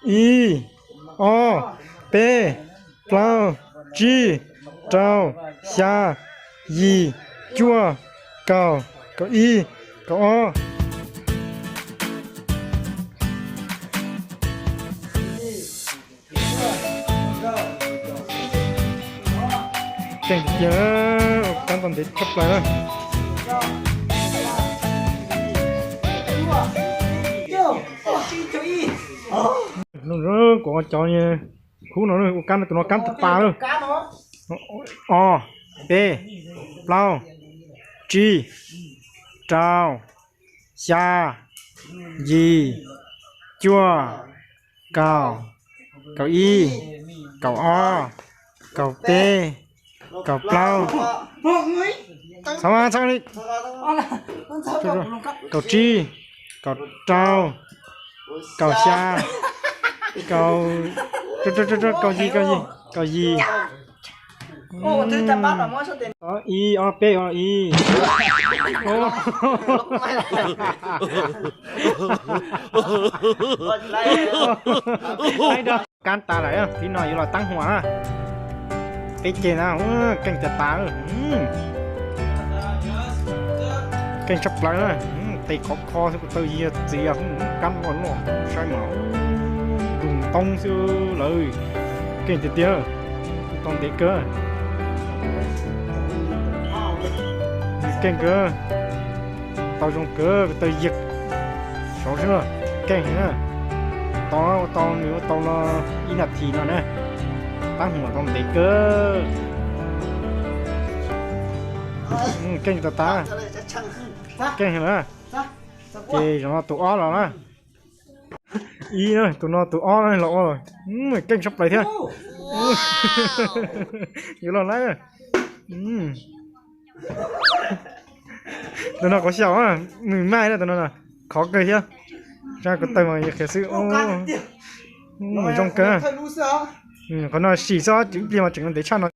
Ib, ob, peb, plaub, tsib, rau, xya, yim, cuaj, kaum, kaum ib, kaum ob. Keej tiag tiag, ua kab tau ntev tshaj plaws na. Kuv cov khub no ua kab, tus no kab tas tas lawm. Ob, peb, plaub, tsib, rau, xya, yim, cuaj, kaum, kaum ib, kaum ob, kaum peb, kaum plaub, txhob txhob li, kaum tsib, kaum rau, kaum xya, kaum, kaum yim, kaum yim, kaum yim. Ib, ob, peb, ob, ib. Kab tas lawm, tib no yuav los tab huam na. Peb ceg na, keej tas tas. Keej tshaj plaws na, tes khov kho xwb, kuv taw yig txiv, kab loj loj saib mas, ntoos xwb lawm. Keej tiag tiag, tau ntev kawg. Keej kawg, tau zoo kawg, kuv taw yig saud xwb na. Keej heev na, tau ua tau nws ua tau los ib nas this no na, tab huam tau ntev kawg. Keej tas tas, keej heev na. Ces zaum no tus ob los na. Ib, tus no tus ob los ua, keej tshaj plaws thiab. Yuav los lawm. Tus no kuv xyaum, nws maj na tus no, khov kawg thiab. Kuv taw mas yog qhiav xwb. Zoo kawg. Qhov no sim xwb, ib pliag mas tseem ntev tshaj no.